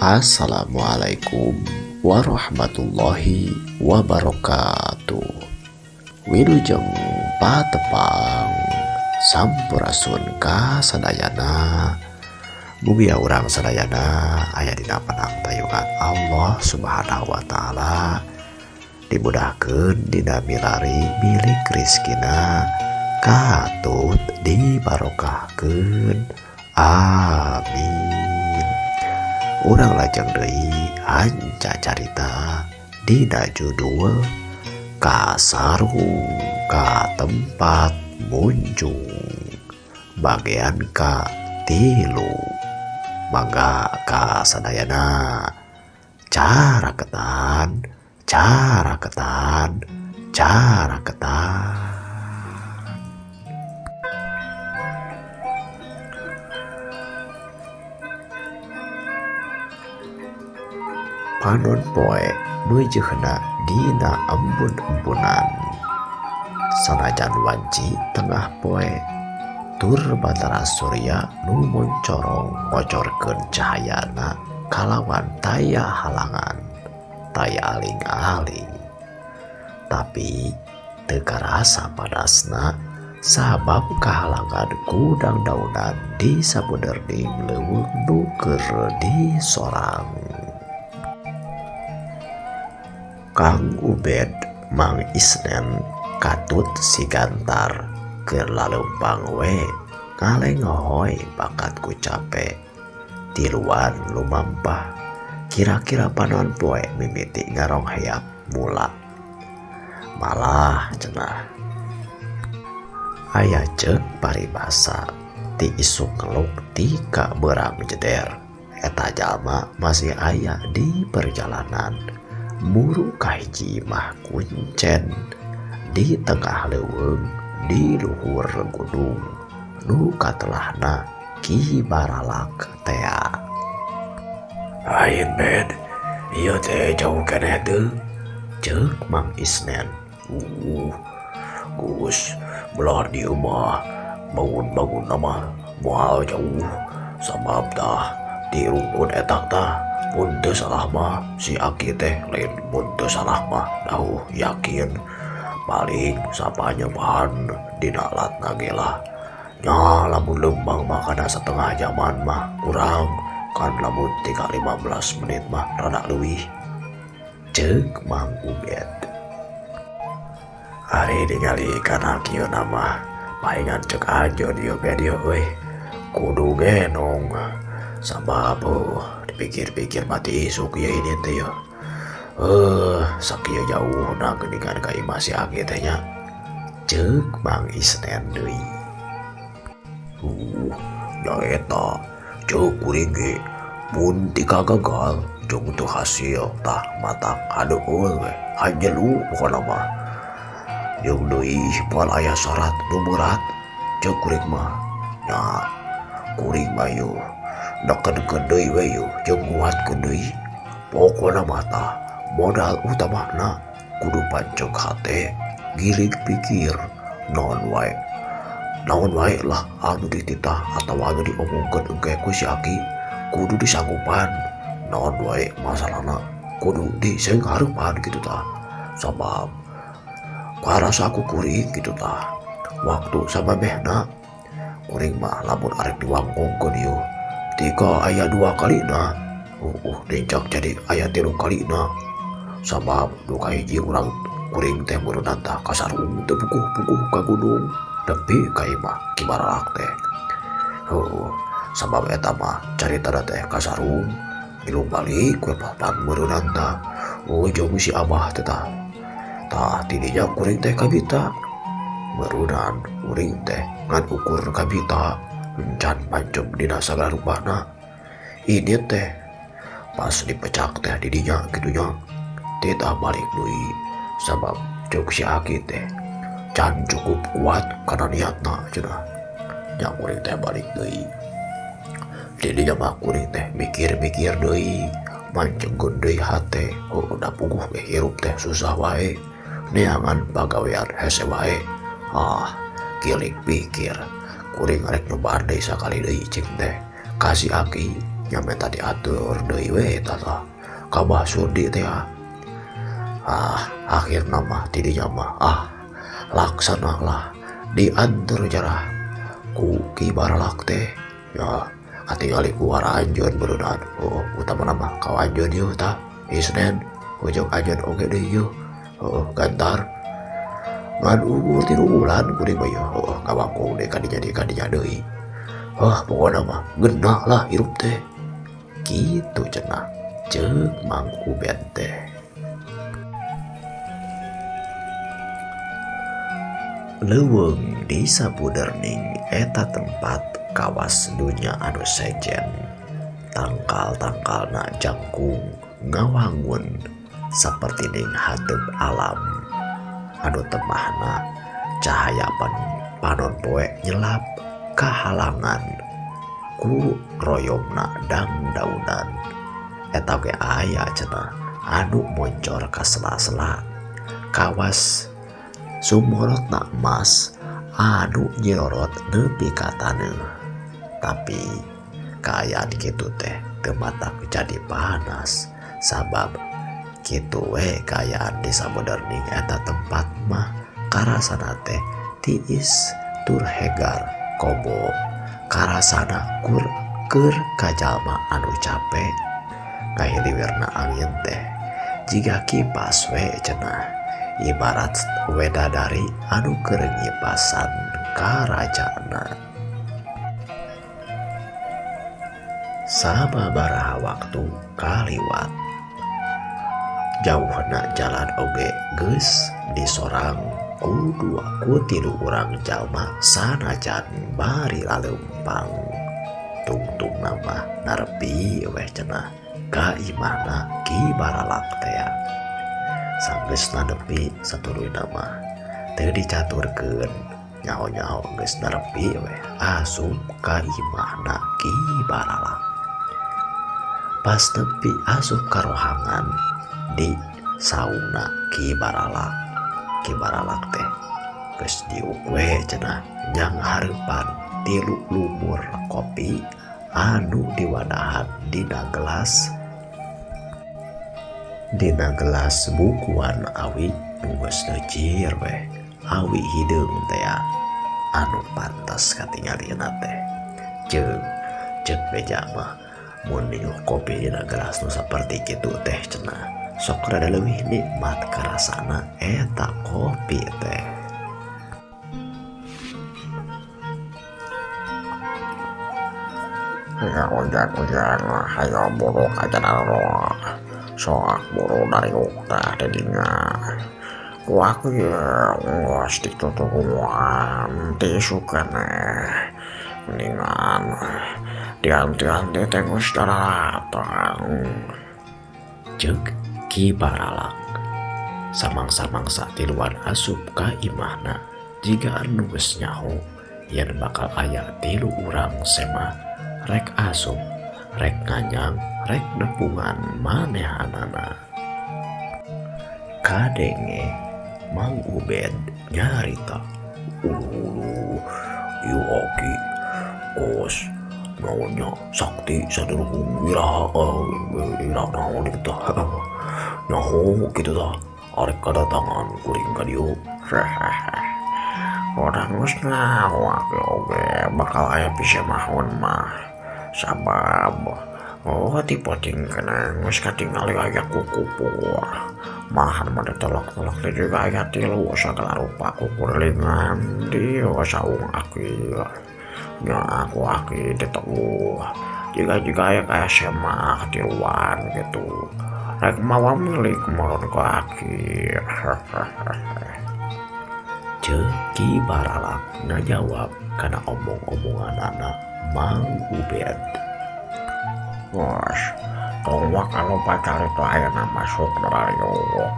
Assalamualaikum warahmatullahi wabarakatuh. Wilujeng patepang sampurasun ka sadayana. Mugia urang sadayana aya dina panangtayungan Allah Subhanahu wa taala, dimudahkeun dina milari milik rizkina, katut dibarokahkeun. Amin. Urang lajeng deui hanca carita dina judul Kasarung ka Tempat Munjung bagian ka 3. Mangga ka sadayana caraketan caraketan caraketan. Panon poe meujeuhna dina embun-embunan. Sanajan wanci tengah poe, tur Batara Surya nu moncorong ngocorkeun cahayana kalawan taya halangan, taya aling-aling. Tapi teu karasa padasna sabab kahalangan ku dangdaunan di sabenerning leuweung nu keur disorang. Kang Ubed Mang Isnen katut sigantar keur laleumpang we ngalengohoy bakat ku cape tiluan lumampah kira-kira panon poe mimiti ngarongheap mula malah cenah aya ceuk paribasa ti isuk ngeluk ti ka beurang jeder eta jalma masih aya di perjalanan muru kahiji mah kuncen di tengah leuweung di luhur gunung nu katelahna Ki Baralak tea. Lain bed, ieu teh jauh keneh teu? Ceuk Mang Isnen. Gus, belah dieu mah bangun-bangun mah moal jauh sabab tah di rungkun etak tah mun teu salah mah si aki teh lain mun teu salah mah dauh yakin paling sapanyebahan dina alatna ge lah nya lamun leumpang mah kana setengah jaman mah kurang kan lamun tika 15 menit mah rada leuwih. Ceuk Mang Ubed. Ari ningali kana kieu mah paingan ceuk anjeun ieu bed ieu euy kudu genong sabab dipikir-pikir mati isuk ieu ini teh yeuh. Sakieu jauhna geuningan ka imah si aki teh nya. Ceuk Mang Isnen deui. Nya eta ceuk kuring ge mun tika gagal jeung teu hasil tah matak kadeueul we hajelu pokona mah. Jeung deui moal aya syarat nu berat ceuk kuring mah. Nya kuring mah yeuh nekenkeun deui we yeuh jeung nguatkeun deui. Pokona mah tah modal utamana kudu panceg hate gilig pikir naon wae lah anu dititah atawa anu diomongkeun engke ku si aki kudu disanggupan naon wae masalahna kudu disenghareupan kitu tah sabab karasa ku kuring kitu tah waktu samamehna kuring mah lamun arek diwangkongkeun ieu tika aya 2 kalina dincak jadi aya 3 kalina sabab nu kahiji urang kuring teh meureunnan tah kasarung teu puguh-puguh ka gunung nepi ka imah Ki Baralak teh. Sabab eta mah caritana teh kasarung milu balik we papan meureunnan tah jeung si abah teh tah tah tidinya kuring teh kabita meureunnan kuring teh ngan ukur kabita encan panceg dina sagala rupana ini teh pas dipecak teh didinya kitunya titah balik deui sabab ceuk si aki teh can cukup kuat kana niatna cenah nya kuring teh balik deui didinya mah kuring teh mikir-mikir deui mancengkeun deui hate da puguh ge hirup teh susah wae neangan pagawean hese wae gilig pikir kuring rek nyobaan deui sakali deui cing teh ka si aki. Nya menta diatur deui we eta tah ka Bah Surdi teh ah. Ah akhirna mah ti dinya mah ah laksana lah dianteur jarah ku Ki Baralak teh ya katingali ku waranjeun beureunan heueuh utamana mah ka anjeun ieu tah Isnen ujung anjeun oge deui ieu heueuh gantar ngan ukur 3 bulan kuring mah ieu heueuh ngabangkong deui ka dinya deui heuh pokona mah geunah lah hirup teh kitu cenah ceuk Mang Ubed teh. Leuweung di sabuderning eta tempat kawas dunya anu sejen tangkal-tangkalna jangkung ngawangun sapertining hateup alam anu temahna cahaya panon poe nyelap kahalangan ku royomna dangdaunan eta ge aya cenah anu moncor ka sela-sela kawas sumorotna emas anu nyirorot nepi ka taneuh tapi kaayaan kitu teh teu matak jadi panas sabab kitu we kaayaan di samoderning eta tempat mah karasana teh tiis tur hegar komo karasana keur ka jalma anu cape ngahiliwirna angin teh jiga kipas we cenah ibarat wedadari anu keur ngipasan karajana. Sababaraha waktu kaliwat jauhna jalan oge geus disorang ku dua ku tilu urang jalma sanajan bari laleumpang tungtungna mah narepi weh cenah ka imahna Ki Baralak teh sanggeusna nepi satuluyna mah teu dicaturkeun nyaho-nyaho geus narepi weh asup ka imahna Ki Baralak. Pas nepi asup ka rohangan di saungna Ki Baralak, Ki Baralak teh geus diuk we cenah nyang hareupan tilu lumur kopi anu diwadahan dina gelas bukuan awi nu geus leucir weh awi hideung teh anu pantes katingalina teh jeung ceuk beja mah mun niuh kopi dina gelas nu saperti kitu teh cenah sok rada leuwih nikmat karasana eta kopi teh. Ya hujan-hujan hayo buru aja daro soak buru dari uktah dedinya ku aku ya ngos ditutupan tisukane mendingan dianti-anti tengus daratan ceuk Ki Baralak. Samangsa-mangsa tiluan asup ka imahna jiga anu geus nyaho yen bakal aya tilu urang semah rek asup rek nganyang rek nepungan manehanana. Kadenge Mang Ubed nyarita ulu-ulu ieu aki kos naonnya sakti sadurung wira wira naon kitu nyaho kitu tah arek kadatangan kuring ka dieu. Urang geus nyaho aki oge bakal aya pisemahun mah sabab oh tipe tingkana geus katingali aya kukupur mahan mah ditolak-tolak teh juga aya tilu sagala rupa kukurilingan di saung aki nya aku aki diteguh jiga-jiga aya kaya semah tiluan gitu rek mawa milik moron ku aki. Ceuk Ki Baralak ngajawab kana omong-omonganana Mang Ubed. Bos, tong wak anu pacar itu ayeuna masuk darariuk.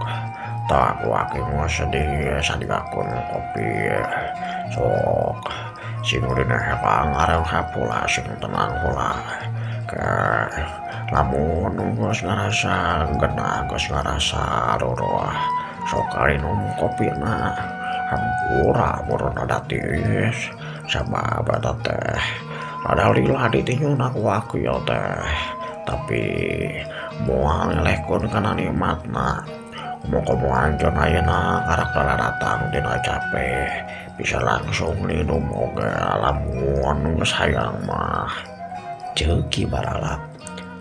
Tah aku aki mah sedih sadiakun kopi. Sok sing ulina hepang areng hapula sing tenang hula. Ke lamun geus ngarasa genah geus ngarasa ruruh. Sok arinum kopina hampura murun ada tiis sabab eta teh Rada lila ditinyuna ku aki teh. Tapi moal ngelehkeun kana nikmatna. Komo-komo anjeun ayeuna karak daratang tina capek bisa langsung minum oge lamun geus hayang mah. Ceuk Ki Baralak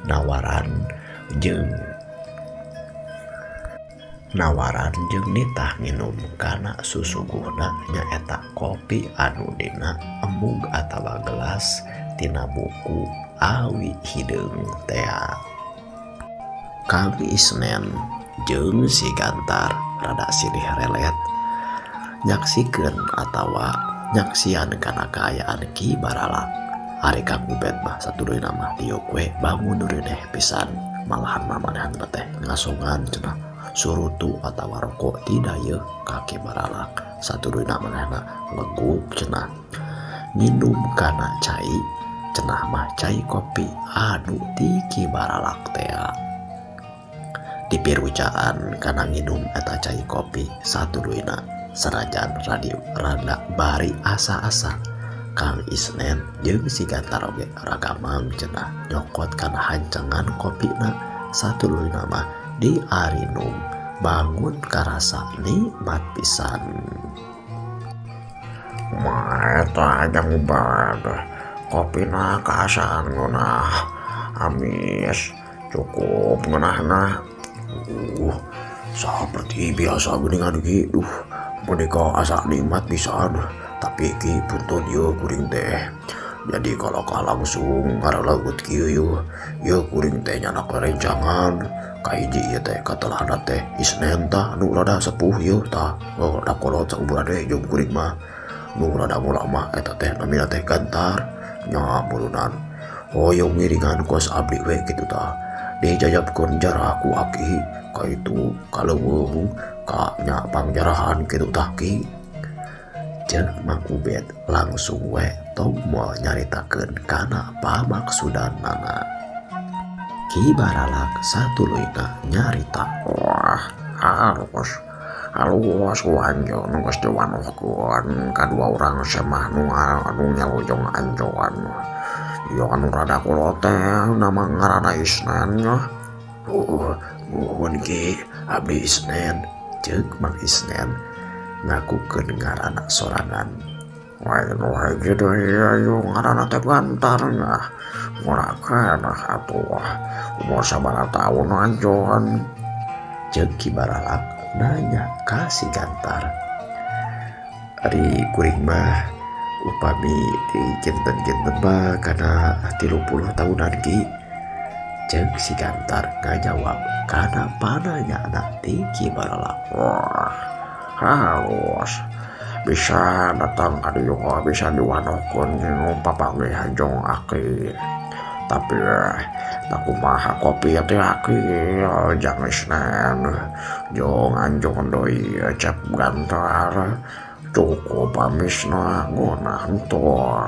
nawaran jeung nitah nginum kana susuguhna nyaeta kopi anu dina embug atawa gelas tina buku awi hideung tea. Kang Isnen jeung si Gantar rada silih relet nyaksikeun atawa nyaksian kana kaayaan Ki Baralak. Ari Kang Ubed mah satuluyna mah diuk we bangun reuneh pisan, malahan mamanehanna teh ngasongan cenah surutu atawa rokok tidayeuh ka Ki Baralak. Satuluyna manehna legup cenah nginum kana cai cenah mah cai kopi anu ti Ki Baralak tea. Dipirucaan kana nginum eta cai kopi satuluyna sanajan radio rada bari asa-asa. Kang Isnen jeung si Gantar oge ragamang cenah nyokot kana hancangan kopina satuluyna mah diarinum bangun karasa nikmat pisan. Mah eta jang ubad kopina kaasaan ngeunah amis cukup ngeunahna. Seperti biasa geuningan ki, duh menika asa nikmat pisan. Tapi ki punten ieu kuring teh. Jadi kalau langsung ngaralegut kieu yeuh, ieu kuring teh nyanak rencangan. Kahiji ieu teh katelahna teh Isnen tah nu rada sepuh ieu tah. Da kolot saumuran we jeung kuring mah. Nu rada mula mah eta teh namina teh Gantar nya murunan. Hoyong ngiringan kos abdi we kitu tah. Dijajabkeun jarah ku aki ka itu kaleuweung ka nya pangjarahan kitu tah ki. Ceuk Mang Ubed langsung we tong moal nyaritakeun kana pamaksudanana. Ki Baralak satuluyna nyarita. Wah, halus halus anjeun geus diwanohkeun kadua urang semah nu anu nyalujeng anjeun. Ieu anu rada kolot teh nama ngaranna Isnen nya. Nuhun ki, abdi Isnen. Ceuk Mang Isnen ngakukeun ngaranna sorangan. Wah, nu hiji deui ieu ngaranna teh Gantar nya. Ngurakeun atuh umur sabaraha taun anjeun? Ceuk Ki Baralak nanya ka si Gantar. Ari kuring mah upami di kinten-kinten mah kana 30 tahunan ki. Ceuk si Gantar ngajawab kana pananyana ti Ki Baralak. Wah, halus bisa datang ka dieu bisa diwanohkeun jeung papanggih jeung aki. Tapi tak kumaha kopi teh aki jang Isnen jeung anjeun deui Cep Gantar cukup amisna ngeunah henteu.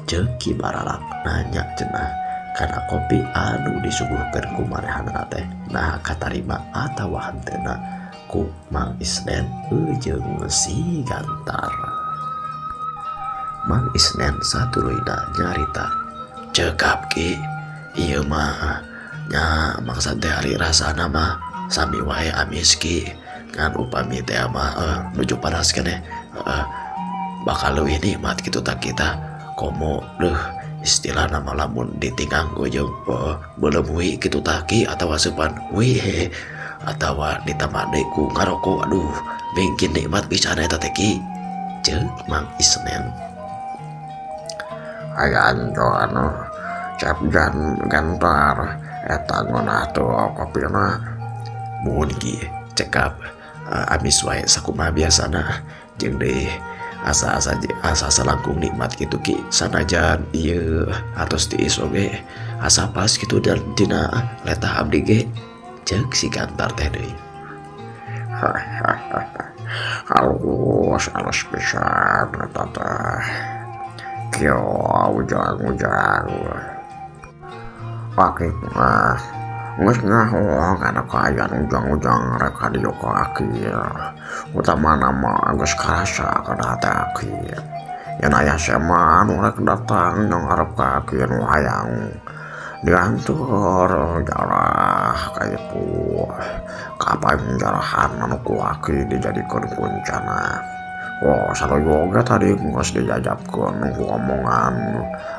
Ceuk Ki Baralak nanya cenah kana kopi anu disuguhkeun ku manehanna teh nah katarima atawa henteuna ku Mang Isnen jeung si Gantar. Mang Isnen satuluyna nyarita. Cekap ki, ieu mah nya maksad teh ari rasana mah sami wae amis ki ngan upami teh mah nuju panas keneh bakal leuwih nikmat kitu tah kita komo deuh istilahna mah lamun ditinggang jeung beuleum hui kitu tah ki atawa seupan hui atawa ditambah deui ku ngaroko aduh mungkin nikmat pisan eta teh ki. Ceuk Mang Isnen. Aya anjeun Cep Gantar eta ngeunah teu kopina. Muhun ki cekap amis wae sakumaha biasana jeung deui asa-asa langkung nikmat kitu ki sanajan ieu atos tiis oge asa pas kitu dan dina letah abdi ge. Ceuk si Gantar teh deui. Halus halus pisan eta teh. Kieu ujang-ujang. Aki mah geus nyaho kana kaayaan ujang-ujang rek ka dieu ka aki. Utamana mah geus karasa kana hate aki. Yen aya sema anu rek datang jeung arep ka aki nu hayang dianteur jarah ka itu ka pangjarahan anu ku aki dijadikeun kuncana. Oh saluyu oge tadi geus dijajabkeun ku omongan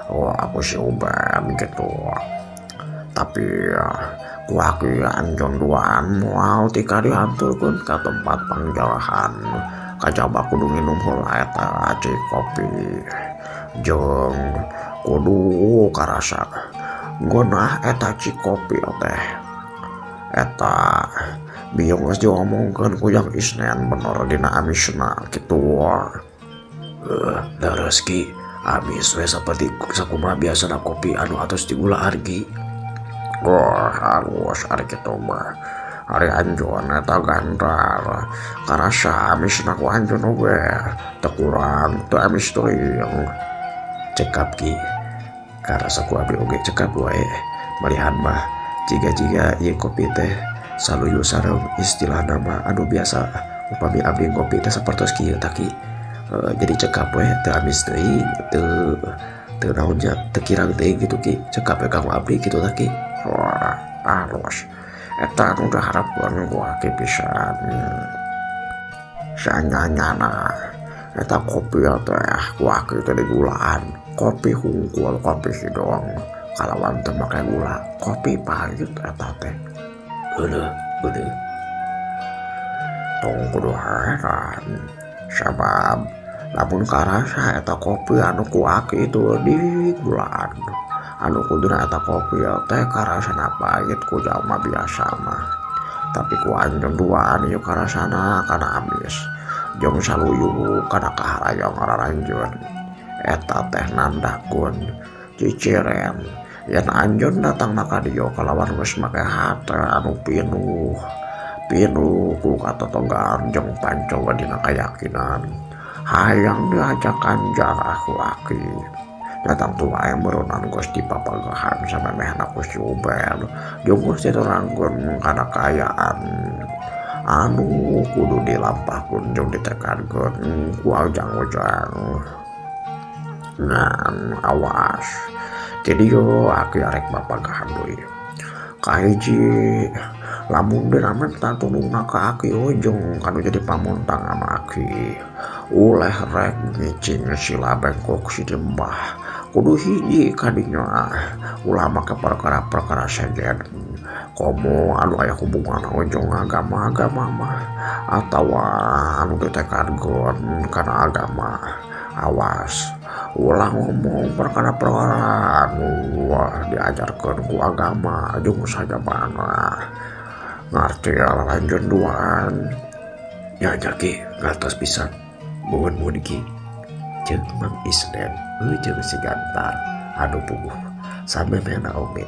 oh aku si Ubed gitu. Tapi ku aki anjeun duaan moal tika dianturkeun ka tempat pangjarahan kajaba kudu nginum heula eta cikopi jeung kudu karasa ngeunah eta cikopi teh. Eta biung geus diomongkeun ku Jang Isnen bener dina amisna kitu. Leres ki amis we saperti sakumaha biasana kopi anu atos digulaan ki. Oh halus ari kitu mah. Ari anjeun eta gantar karasa amisna ku anjeun oge teu kurang teu amis teuing. Cekap ki karasa ku abdi oge cekap wae malihan mah jiga-jiga ieu kopi teh saluyu sareng istilah nama anu biasa upami abdi ngopi teh sapertos kieu tah ki. Jadi cekap we teu amis teuing teu naon nya teu kirang teuing gitu ki, cekap we kanggo abdi kitu tah ki. Wah halus eta anu diharapkeun ku aki pisan. Sanyanyana eta kopi teh ku aki teh digulaan kopi hungkul kopi hidong kalawan teu make gula kopi pahit eta teh. Euleuh euleuh tong kudu heran sabab lamun karasa eta kopi anu ku aki itu digulaan anu kuduna eta kopi teh karasana pahit ku jalma biasa mah. Tapi ku anjeun duaan ieu karasana kana amis jeung saluyu kana kaharayong raranjeun. Eta teh nandakeun ciciren yen anjeun datang ka dieu kalawan geus make hate anu pinuh pinuh ku katotonggaan jeung pancoba dina kayakinan hayang diajakan jarah ku aki. Datang tu wae meureunnan geus dipapagahan samemehna ku si Ubed jeung geus diterangkeun kana kaayaan anu kudu dilampahkeun jeung ditekankeun ku ujang-ujang. Ngan awas ti dieu aki arek bapagahan deui. Kahiji lamun dina menta tulungna ka aki ujung kanu jadi pamuntang ama aki uleh rek ngicing sila bengkok si jembah kudu hiji kadinya ulah make perkara-perkara sejen komo anu aya hubungan ujung agama-agama mah atawa anu ditekadkeun kana agama. Awas ulah ngomong perkara-perkara anu diajarkeun ku agama jeung sajabana ngarti lanjut duaan. Ya nya ki ngartos pisan muhun-muhun ki jeung Mang Isnen jeung si Gantar anu puguh samemehna oge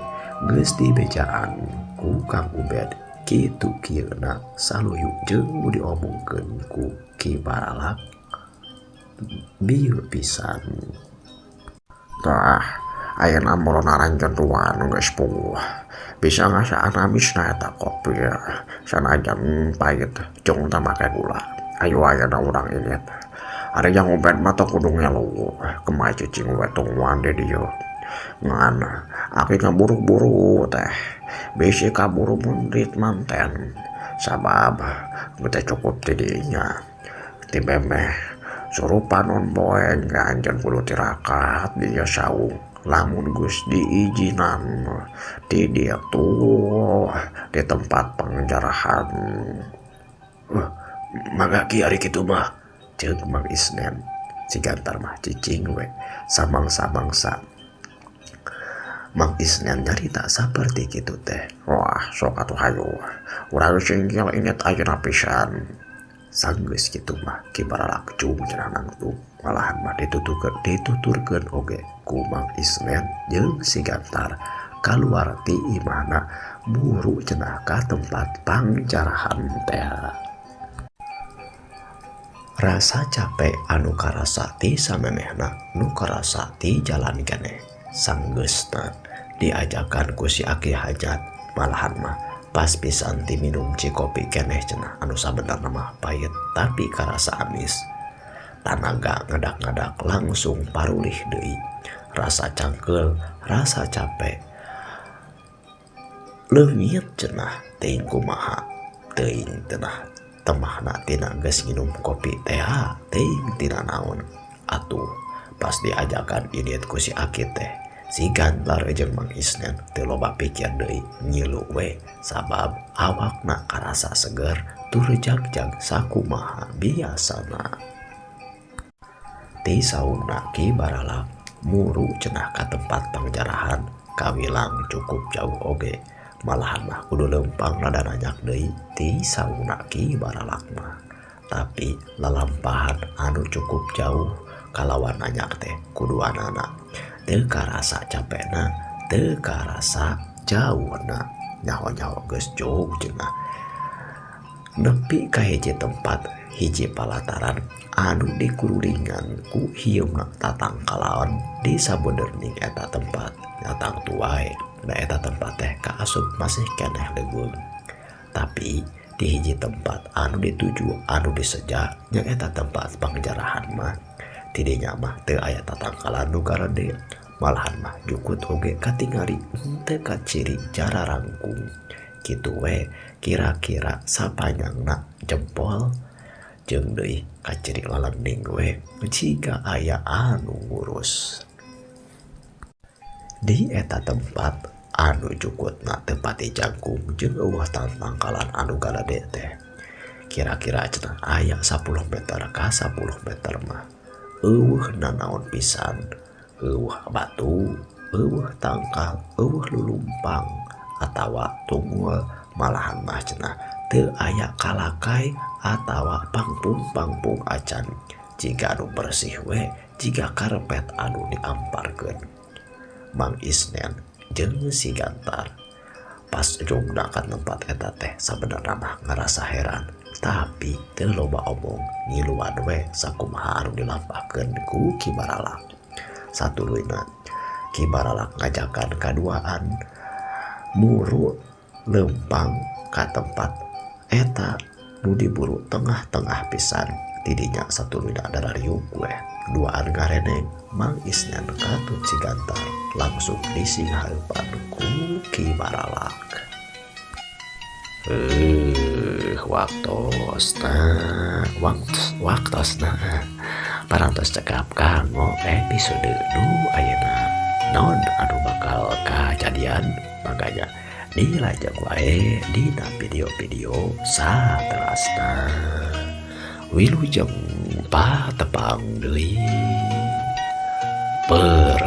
geus dibejaan ku Kang Ubed kitu kieuna saluyu jeung nu diomongkeun ku Ki Baralak bieu pisan. Tah ayeuna mun naranjeun duaan geus puguh bisa ngasaan amisna eta kopi sanajan pahit jeung teu make gula. Ayo ayeuna urang inget ari Jang Ubed mah teu kudu ngelu kumaha cicing we tungguan di dieu. Ngan aki ngaburu-buru teh bisi kaburu mundrit manten sabab teu cukup ti dinya ti memeh surupan non poe anjeun kudu tirakat di dieu saung lamun geus diizinan ti dieu tuh di tempat penjarahan. Mangga ki ari kitu mah ceuk Mang Isnen. Si Gantar mah cicing we samangsa-mangsa. Mang Isnen nyarita saperti kitu teh. Wah sok atuh hayu urang singkil inget ayeuna pisan. Sanggeus kitu mah Ki Baralak cung cenah nangtung malahan mah dituturkeun oge ku Mang Isnen jeung si Gantar kaluar ti imahna buru cenah ka tempat pangjarahan teh. Rasa capek anu karasa ti samemehna nu karasa ti jalan keneh sanggeusna diajakan ku si Aki Hajat malahan mah pas pisan ti minum cikopi keneh cenah anu sabenerna mah pahit tapi karasa amis. Tanaga ngadak-ngadak langsung parulih deui. Rasa cangkeul, rasa capek. Leungit cenah teuing kumaha, teuing cenah temahna tina geus nginum kopi teh teuing tina naon. Atuh pas diajakan indit ku si Aki teh, si Gantar jeung Mang Isnen teu loba pikir deui ngilu we sabab awakna karasa seger tur jagjag sakumaha biasana. Ti sauna Ki Baralak muru cenah ka tempat pangjarahan kawilang cukup jauh oge malahan mah kudu leumpang rada nanjak deui ti sauna Ki Baralak mah. Tapi lalampahan anu cukup jauh kalawan nanjak teh kuduanana teu karasa capekna teu karasa jauhna nyaho-nyaho geus jauh cenah. Nepi ka hiji tempat hiji palataran anu dikurulingan ku hieumna tatangkalan di sabenerning eta tempat nyatang tuai da eta tempat teh kaasup masih keneh leuweung. Tapi di hiji tempat anu dituju anu diseja nyaeta tempat pangjarahan mah tidinya mah teu aya tatangkalan nu garede malahan mah jukut oge katingali henteu kaciri jararangkung. Kitu we kira-kira sapanjangna jempol jeung deui kaciri lalending we jika aya anu ngurus. Di eta tempat anu jukutna teu pati jangkung jeung eueuh tangkalan anu galede teh kira-kira cenah aya 10 meter ka 10 meter mah eueuh nanaon pisan, eueuh batu, eueuh tangkal, eueuh lulumpang atawa tunggul malahan mah cenah teu aya kalakai atawa pangpung-pangpung acan jiga anu bersih we jiga karpet anu diamparkeun. Mang Isnen jeung si Gantar pas jongna ka tempat eta teh sabenerna mah ngarasa heran tapi teu loba omong ngiluan we sakumaha anu dilampahkeun ku Ki Baralak. Satuluyna Ki Baralak ngajakan kaduaan muru leumpang ka tempat eta nu diburu tengah-tengah pisan. Tidinya satuluyna darariung we duaan ngareneng Mang Isnen katut si Gantar langsung disinghareupan ku Ki Baralak. Waktosna parantos cekap kanggo episode nu ayeuna. Naon anu bakal kajadian makanya dilajeng wae dina video-video saterasna. Wilujeng patepang deui. Per